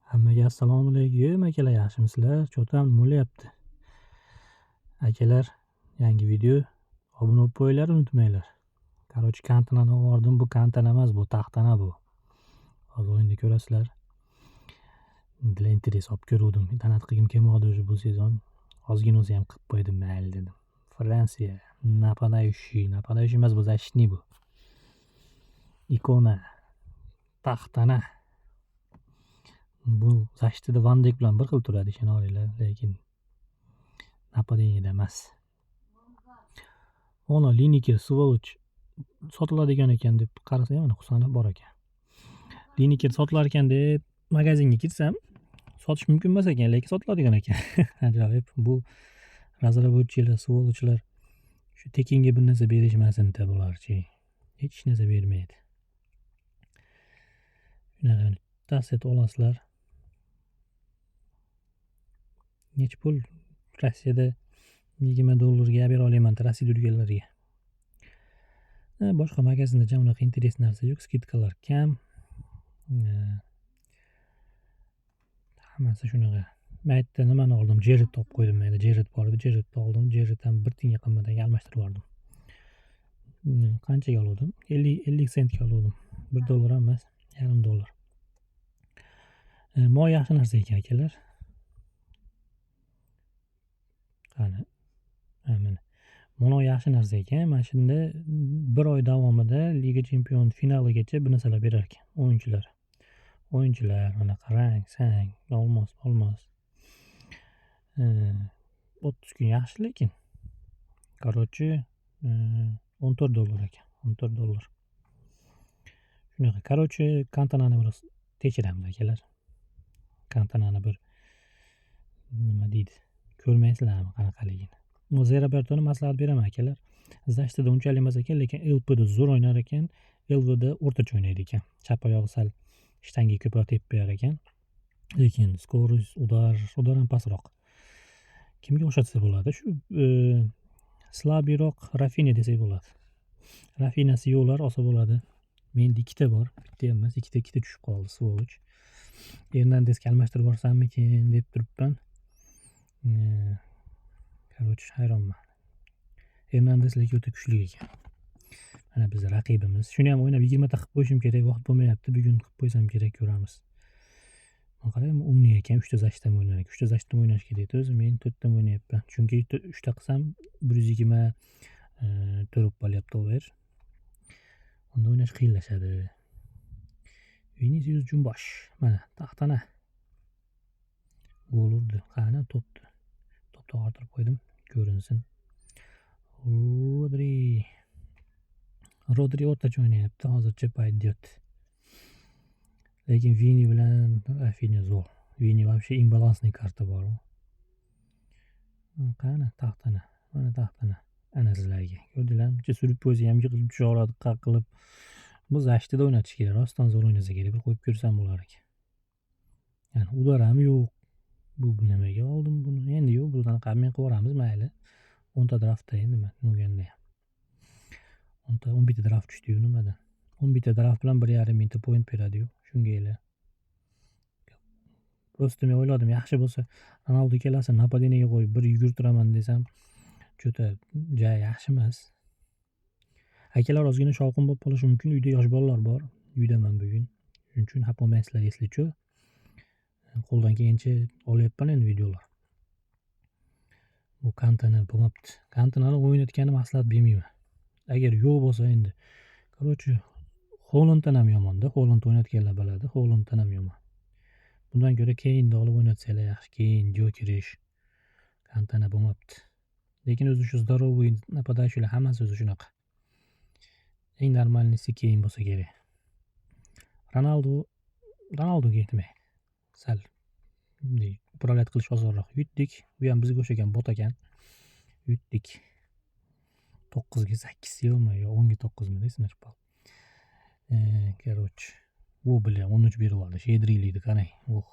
Hammaga assalomu alaykum akalar, yaxshimisizlar? Cho'tam nima? Akalar, yangi video, obuna bo'lib qo'yinglar, unutmanglar. Короче, Kantonani oldim. Bu Kantona emas, bu taxtana bu. Hozir o'yinda ko'rasizlar. Для интерес olib ko'ruvdim. Donat qilgim kelmadi уже bu sezon. Ozgina bo'lsa ham qilib qo'ydim, mayli dedim. Fransiya нападающий, нападающий emas, bu защитник bu. Ikona. Taxtana. Bu защита da Van Dijk bilan bir xil turadi, ishona olinglar, lekin нападение da emas. Ona Lineker, сволочь, sotiladigan ekan deb qarasam, mana Husanov bor ekan. Lineker sotilar ekan deb magazinga kirsam, sotish mumkin emas ekan, lekin sotiladigan ekan. Ajoyib. Bu разработчик lar, сволочь lar shu tekinga bir narsa berishmasin-da bularchi. Hech narsa bermaydi. Shunaqa tas etib olasizlar. Nechi pul? Rossiyada 20 dollarga bera olaman Rossiyada yurganlarga. Boshqa magazinda jam unaqa интерес narsa yo'q, скидка lar kam. Hammasi shunaqa. Men yerda nimani oldim? Jerridni olib qo'ydim. Menda Jerrid bor edi, Jerridni oldim. Jerrid ham bir tiyinga qimmat ekan, almashtirib yubordim. Qanchaga oluvdim? 50 sentga oluvdim. 1 dollar ham emas, yarim dollar. Moy yaxshi narsa ekan, akalar. Qani? Ha, mana. Mono yaxshi narsa ekan. Mana shunda bir oy davomida Liga Chempion finaligacha bir narsalar berar ekan o'yinchilar. O'yinchilar mana qarang, sang, olmos, olmos. 30 kun yaxshi lekin. Короче, 14 dollar ekan. 14 dollar. Shunaqa. Короче, Kantonani biroz tekshiramiz, akalar. Kantonani bir nima deydi? Ko'rmaysizlarmi qanaqaligini. Ze Robertoni maslahat beraman, akalar. Защита da unchalik emas ekan, lekin LPda zo'r o'ynar ekan, LVda o'rtacha o'ynaydi ekan. Chap oyog'i sal shtangaga ko'proq tepib berar ekan. Lekin скорость, удар, удар ham pastroq. Kimga o'xshatsa bo'ladi? Shu слабый roq Rafinya desak bo'ladi. Rafinasi yo'qlar olsa bo'ladi. Menda ikkita bor, bitta ham emas, ikkita ikkita tushib qoldi, сволочь. Ernandesga almashtirib yuborsammikin deb turibman. Короче, hayronman. Hernandez lekin o'ta kuchli ekan. Mana bizni raqibimiz. Shuni ham o'ynab 20 ta qilib qo'yishim kerak, vaqt bo'lmayapti. Bugun qilib qo'ysam kerak, ko'ramiz. Qarang, умный ekan, 3 ta защита o'ynar ekan. 3 ta защита o'ynash kerak o'zi, men 4 ta o'ynayapman. Chunki 3 ta qilsam 120 to'rt bo'lyapti over. Unda o'ynash qiyinlashadi. Vinicius Jumbosh. Mana taxtana. Gol urdi. Qani to'pni? To'pni orttirib qo'ydim, ko'rinsin. Rodri. Rodri o'rtacha o'ynayapti, hozircha пойдет. Lekin Vini bilan Rafinya zo'r. Vini вообще имбалансный karta bor u. Qani taxtana? Mana taxtana. Ana sizlarga. Ko'rdinglarmi? Picha surib qo'ysa ham yiqilib tusha oladi, qaq qilib. Bu защита da o'ynatish kerak. Rostdan zo'r o'ynasa kerak. Bir qo'yib ko'rsam bo'lar ekan. Ya'ni удар ham yo'q. Bu nimaga oldim buni? Endi yo'q, bunaqa men qilib yuboramiz, mayli. 10 ta draftda endi nima bo'lganda ham. 10 ta 11 ta draft tushdi-yu nimadan. 11 ta draft bilan 1,5 mingta point beradi-yu. Shunga ela. Просто men o'yladim, yaxshi bo'lsa Ronaldo kelasa нападение ga qo'yib bir yugurtiraman desam, что-то ja yaxshi emas. Akalar, ozgina shovqin bo'lib qolishi mumkin. Uyda yosh bolalar bor. Uydaman bugun. Shuning uchun xafa bo'lmaysizlar, если что. Qo'ldan kelgancha olyapman endi videolar. Bu Kantona bo'lmabdi. Kantonani o'ynatgani maslahat bermayman. Agar yo'q bo'lsa endi. Короче, Holanddan ham yomonda. Holand o'ynatganlar biladi. Holanddan ham yomon. Bundan ko'ra Keynni olib o'ynatsanglar yaxshi. Keyn, Gyökeres. Kantona bo'lmabdi. Lekin o'zi shu здоровый нападающий lar hammasi o'zi shunaqa. Eng нормальный si Keyn bo'lsa kerak. Ronaldo Ronaldoga yetmaydi. Sal bunday управлять qilish osonroq. Yutdik. Bu ham bizga o'xshagan bot ekan. Yutdik. 9 ga 8 yo'qmi yo 10 ga 9 mi esimdan chiqib qoldi. Короче, bu bilan 13 berib oldi. Shedrilikni qarang. Oh.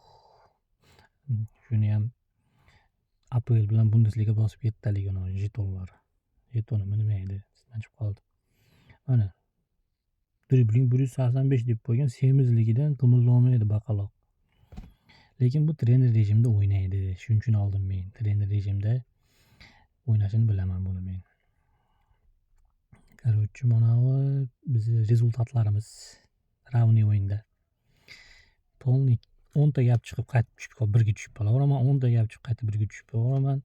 Shuni ham APL bilan Bundesliga bosib ketdi haligi anavi jetonlari. Jetonimi nima edi? Esimdan chiqib qoldi. Mana dribling 185 deb qo'ygan, semizligidan qimillolmaydi baqaloq. Lekin bu trener rejimida o'ynaydi. Shuning uchun oldim men. Trener rejimda o'ynashini bilaman buni men. Короче, mana bu bizni результат larimiz равный o'yinda. Полный 10 ta gap chiqib qaytib tushib qolib birga tushib qolaveraman. 10 ta gap chiqib qaytib birga tushib qolaveraman.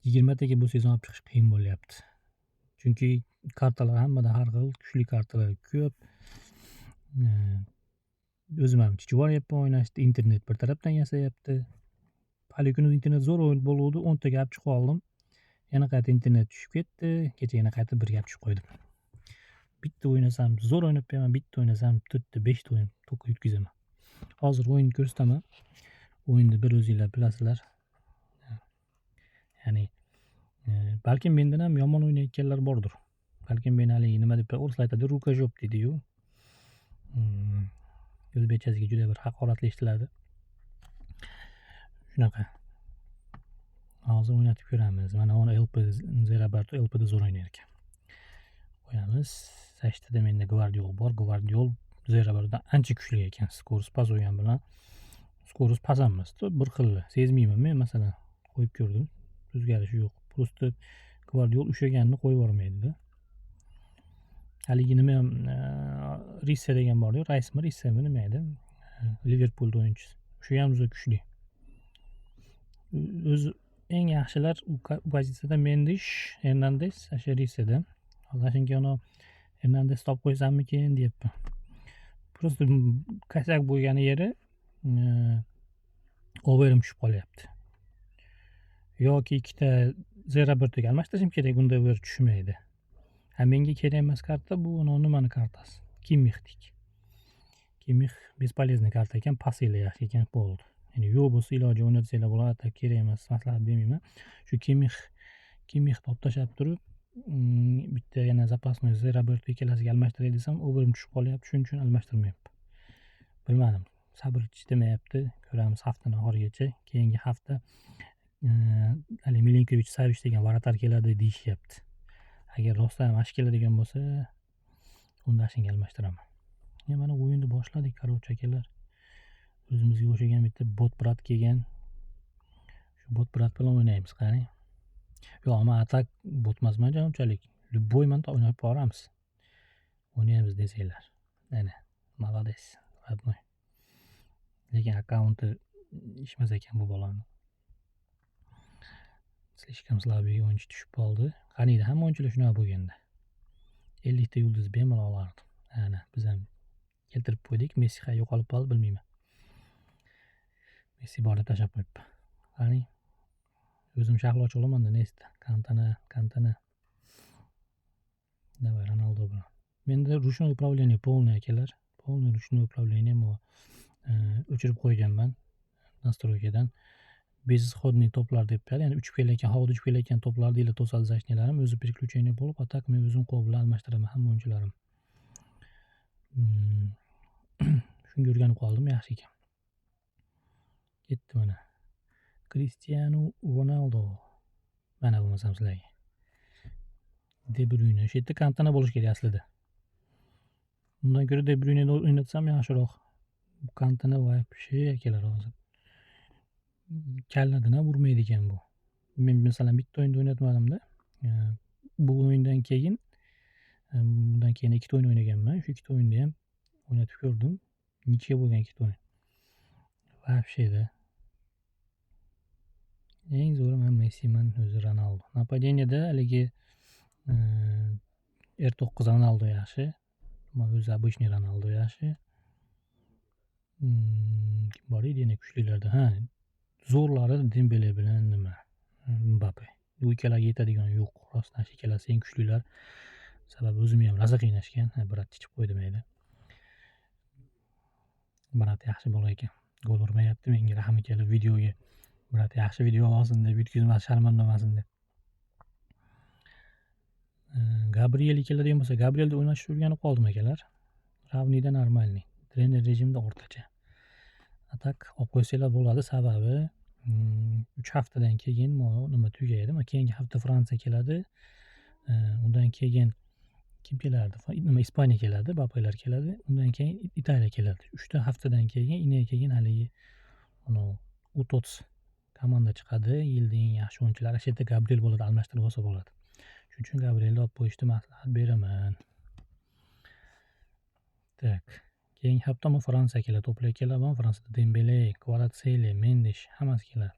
20 taga bu sezon olib chiqish qiyin bo'lyapti. Chunki kartalar hammada har xil, kuchli kartalar ko'p. O'zim ham chichib yuboryapman o'ynashni. Internet bir tarafdan yasayapti. Haligi kuni internet zo'r o'yin bo'luvdi. 10 ta gap chiqib oldim. Yana qayta internet tushib ketdi. Kecha yana qaytib bir gap tushib qo'ydim. Bitta o'ynasam zo'r o'ynab beraman, bitta o'ynasam 4 ta, 5 ta o'yin to'kib yutkazaman. Hozir o'yinni ko'rsataman. O'yinni bir o'zinglar bilasizlar. Ya'ni balkim mendan ham yomon o'ynayotganlar bordir. Balkim men haligi nima deb o'rislar aytadi, рукожоп deydi-yu. O'zbekchasiga juda bir haqoratli eshitiladi. Shunaqa. Hozir o'ynatib ko'ramiz. Mana uni LP Ze Roberto LPda zo'r o'ynar ekan. Qo'yamiz. Sashtada menda Gvardiol bor. Gvardiol Ze Robertodan ancha kuchli ekan. Скорость past bo'lgani bilan скорость past emas, bir xil. Sezmayman men, masalan, qo'yib ko'rdim. O'zgarishi yo'q. Просто Gvardiol ushlaganini qo'yib yubormaydi-da. Haligi nima ham, Rissa degan bor-yu, Raysmi, Rissami nima edi? Liverpulda o'yinchisi. O'sha ham juda kuchli. O'zi eng yaxshilar u pozitsiyada Mendish, Hernandez, o'sha Rissada. Hozir shunga anavi Hernandez olib qo'ysammikin deyapman. Просто косяк bo'lgani yeri, overim tushib qolyapti. Yoki ikkita Ze Robertoga almashtirishim kerak, unda over tushmaydi. Ha, menga kerak emas karta bu nimani kartasi? Kimmixniki. Kimmix бесполезный karta ekan, pasinglar yaxshi ekan, bo'ldi. Ya'ni yo'q bo'lsa iloji o'ynatsanglar bo'ladi, kerak emas, maslahat bermayman. Shu Kimmixni olib tashlab turib, bitta yana запасной Ze Roberto ikkalasiga almashtiray desam, overim tushib qolyapti, shuning uchun almashtirmayapman. Bilmadim, sabr chidayapti. Ko'ramiz haftani oxirigacha. Keyingi hafta hali Milinkovich Savich degan вратарь keladi deyishyapti. Agar rostdan ham shu keladigan bo'lsa, unda shunga almashtiraman. Mana o'yinni boshladik, короче, akalar. O'zimizga o'xshagan bitta бот брат kelgan. Shu бот брат bilan o'ynaymiz, qarang. Yo'q, men atak bot emasman unchalik. Любой bilan o'ynab boramiz. O'ynaymiz desanglar. Mana, молодец, родной. Lekin akkaunti ishmas ekan bu bolani. Слишком слабый o'yinchi tushib qoldi. Qaniydi hamma o'yinchilar shunaqa bo'lganda. 50 ta yulduz bemalol olardim. Ana, biz ham keltirib qo'ydik. Messi qayerga yo'qolib qoldi bilmayman. Messi bor deb tashlab qo'yibman. Qarang. O'zim Shahlo olamanda Nesta, Kantana, Kantana. Давай Ronaldo bilan. Menda ручное управление полный, akalar. Полный ручное управление o'chirib qo'yganman настройка dan. Безысходный to'plar deb beradi. Ya'ni uchib kelayotgan, havoda uchib kelayotgan to'plarni или to'sadi защитник larim o'zi переключение bo'lib, а так men o'zim qo'l bilan almashtiraman hamma o'yinchilarim. Shunga o'rganib qoldim, yaxshi ekan. Ketdi mana. Cristiano Ronaldo. Mana bo'lmasam sizlarga. De Bruyne. O'sha yerda Kantona bo'lishi kerak aslida. Undan ko'ra De Bruyneni o'ynatsam yaxshiroq. Kantona вообще, akalar, hozir. Kalladan ham urmaydi ekan bu. Men masalan bitta o'yinda o'ynatmadimda. Bu o'yindan keyin, bundan keyin ikkita o'yin o'ynaganman. Shu ikkita o'yinda ham o'ynatib ko'rdim. Ничья bo'lgan ikkita o'yin. Вообще da. Eng zo'ri man Messiman, o'zi Ronaldo. Нападение da haligi R9 Ronaldo yaxshi. O'zi обычный Ronaldo yaxshi. Kim bor edi yana kuchlilarda? Ha, zo'rlari Dembele bilan nima, Mbappe. Bu ikkalaga yetadigan yo'q. Rostdan shu ikkalasi eng kuchlilar. Sababi o'zimni ham rosa qiynashgan. Ha, брат chichib qo'ydi mayli. Брат yaxshi bola ekan. Gol urmayapti, menga rahmi kelib videoga. Брат yaxshi video olsin deb, yutqizmas, sharmandamasin deb. Gabriel keladigan bo'lsa, Gabrielda o'ynashni o'rganib qoldim, akalar. Равный da нормальный. Trener rejimida o'rtacha. А так olib qo'ysanglar bo'ladi, sababi 3 haftadan keyin nima tugaydi. Keyingi hafta Fransiya keladi. Undan keyin Kim kelardi? Nima, Ispaniya keladi, Mbappélar keladi. Undan keyin Italiya keladi. 3 ta haftadan keyin, ina keyin haligi anavi U30 komanda chiqadi. Yilning eng yaxshi o'yinchilari. Shu yerda Gabriel bo'ladi, almashtirib olsa bo'ladi. Shuning uchun Gabrielni olib qo'yishni maslahat beraman. Так. Keyingi hafta ama Fransiya keladi. To'plar keladi. Fransiyada Dembele, Kvaratskhelia, Mendes hammasi keladi.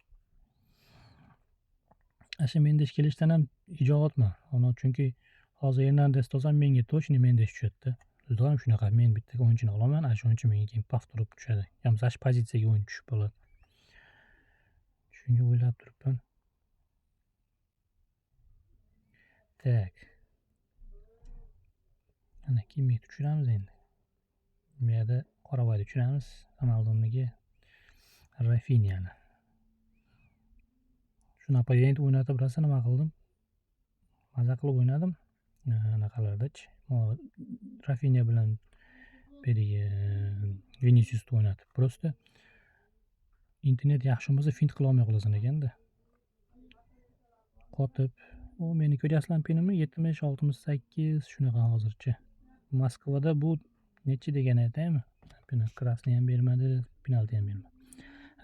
Ana shu Mendes kelishidan ham xijolatman. Uni chunki hozir Hernandez olsam menga точно Mendes tushadi-da. Doim shunaqa, men bitta o'yinchini olaman, ana shu o'yinchi menga keyin paf turib tushadi. Yo bo'lmasa shu pozitsiyaga o'yin tushib qoladi. Shunga o'ylab turibman. Так. Ana Kimmixni tushiramiz endi. Bu yerda Qoravoyni tushiramiz. Ronaldoniki Rafinhani. Shu нападение o'ynatib rosa nima qildim? Maza qilib o'ynadim. Anaqalardachi. Rafinha bilan berigi Viniciusni o'ynatib. Просто internet yaxshi bo'lmasa fint qila olmay qolasan ekanda. Qotib, u meni ko'ryapsizlarmi pinimni 70 68 shunaqa hozircha. Moskvada bu nechi degani aytaymi? Красный ham bermadi, penalti ham bermadi.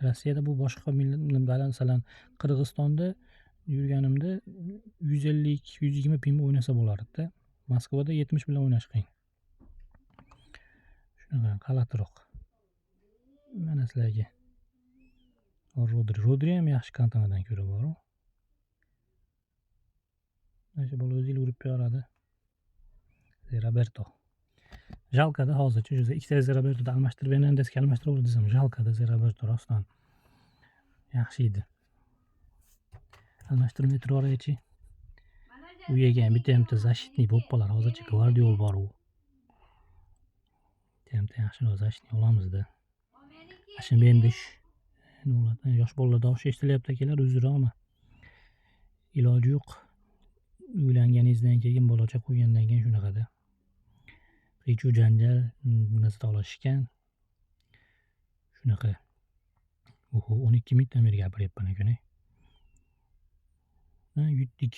Rossiyada bu boshqa millat, masalan, Qirg'izistonda yurganimda 150, 120 pinga o'ynasa bo'lardi-da. Moskvada 70 bilan o'ynash qiyin. Shunaqa g'alatiroq. Mana sizlarga Rodri. Rodri ham yaxshi Kantonadan ko'ra bor-u. Mana shu bola o'zi urib beradi. Roberto. Жалко da hozircha shu ikkita Robertoni almashtirib Hernandesga almashtirib desam, жалко da Roberto rostdan yaxshi edi. Almashtirmay turaveraychi. U yerga ham bitta bitta защитник bo'lib qolar. Hozircha Gvardiol bor u. Bitta bitta yaxshiroq защитник olamizda. Shu Mendes. Yosh bolalar tovushi eshitilyapti akalar, uzr ama. Iloji yo'q. Uylanganingizdan keyin, bolacha qo'ygandan keyin shunaqada. Qiy-chuv janjal, narsa talashishgan. Shunaqa. Oho, 12 minutdan beri gapiryapman ekan. Ha, yutdik.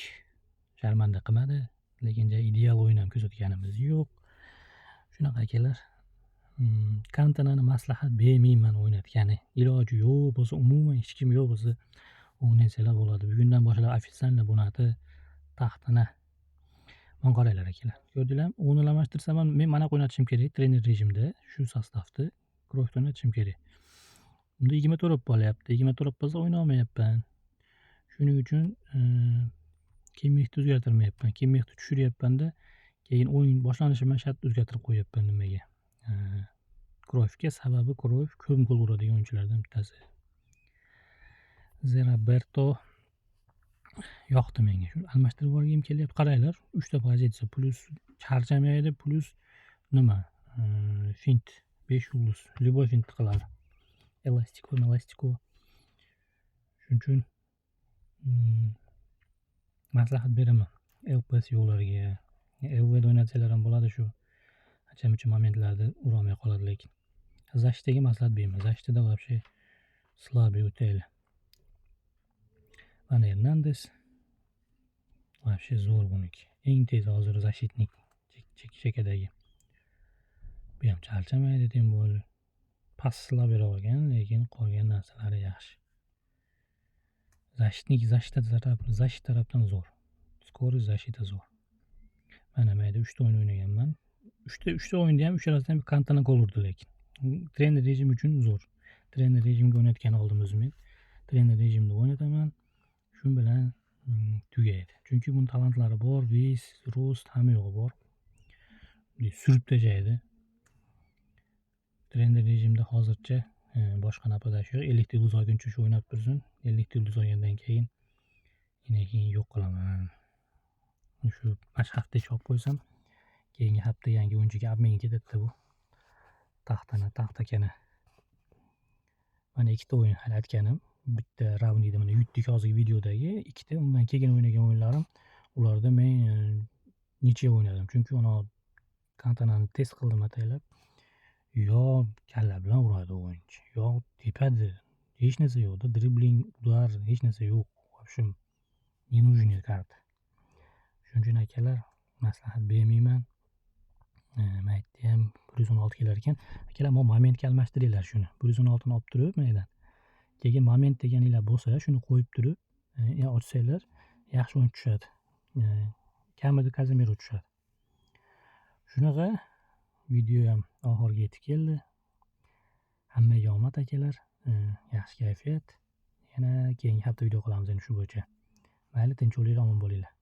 Sharmanda qilmadi, lekin ideal o'yin ham ko'rsatganimiz yo'q. Shunaqa akalar. Kantonani maslahat bermayman o'ynatgani. Iloji yo'q bo'lsa, umuman hech kim yo'q bo'lsa o'ynasanglar bo'ladi. Bugundan boshlab официально bunati taxtini. Mana qaranglar akalar. Ko'rdinglarmi? O'rni almashtirsam ham men mana o'ynatishim kerak trener rejimda shu состав ni Kroyfda o'ynatishim kerak. Unda 24 bo'lyapti. 24 bo'lsa o'yna olmayapman. Shuning uchun Kimmixni o'zgartirmayapman. Kimmixni tushiryapman-da, keyin o'yin boshlanishi bilan shart o'zgartirib qo'yapman nimaga? Kroyfga. Sababi Kroyf ko'p gol uradigan o'yinchilardan bittasi. Ze Roberto yoqdi menga. Shuni almashtirib yuborgim kelyapti. Qaranglar, 3 ta pozitsiya plus charchamaydi, plus nima? Fint 5 yulduz. Любой fint qiladi. Elastiko, elastiko. Shuning uchun maslahat beraman. LPS yo'qlarga, LVda o'ynatsalar ham bo'ladi shu. Ancha-muncha momentlarda urolmay qoladi lekin. Защита ga maslahat bermayman. Защита da вообще слабый o'tayli. Mana Hernandez вообще zo'r buniki. Eng tez hozir защитник chekadagi. Bu ham charchamaydi, тем более. Passlab bera olgan, lekin qolgan narsalari yaxshi. Защитник защита taraf, защита tarafdan zo'r. Скорость, защита zo'r. Mana mayda 3 ta o'yin o'ynaganman. 3 ta o'yinda ham uchalasidan ham Kantona gol urdi lekin. Trener rejim uchun zo'r. Trener rejimga o'ynatgan oldim o'zim men. Trener rejimda o'ynataman. Shu bilan tugaydi. Chunki buni talantlari bor, вес, рост hamma yo'g'i bor. Surib tashlaydi. Trener rejimda hozircha boshqa нападающий yo'q. 50 ta yulduz olguncha shu o'ynab tursin. 50 ta yulduz olgandan keyin yana keyin yo'q qilaman. Shu mana shu hafta ichi olib qo'ysam, keyingi hafta yangi o'yinchiga обмен ga ketadi bu. Taxtani, taxtakani. Mana ikkita o'yin hali aytganim. Bitta равный da mana yutdik hozirgi videodagi, ikkita undan keyin o'ynagan o'yinlarim, ularda men ничья o'ynadim. Chunki uni Kantonani test qildim ataylab. Yo kalla bilan uradi o'yinchi, yo tepadi. Hech narsa yo'qda, dribling, удар, hech narsa yo'q. В общем, ненужная карта. Shuning uchun akalar, maslahat bermayman. Maytda ham 116 kelar ekan. Akalar, bu momentga almashtiringlar shuni. 116 ni olib turib, maydan. Keyin moment deganinglar bo'lsa, shuni qo'yib turib, ochsanglar yaxshi o'yin tushadi. Kamida Kazemiro tushadi. Shunaqa video ham oxiriga yetib keldi. Hammaga omad, akalar. Yaxshi kayfiyat. Yana keyingi hafta video qilamiz endi shu bo'yicha. Mayli, tinch bo'linglar, omon bo'linglar.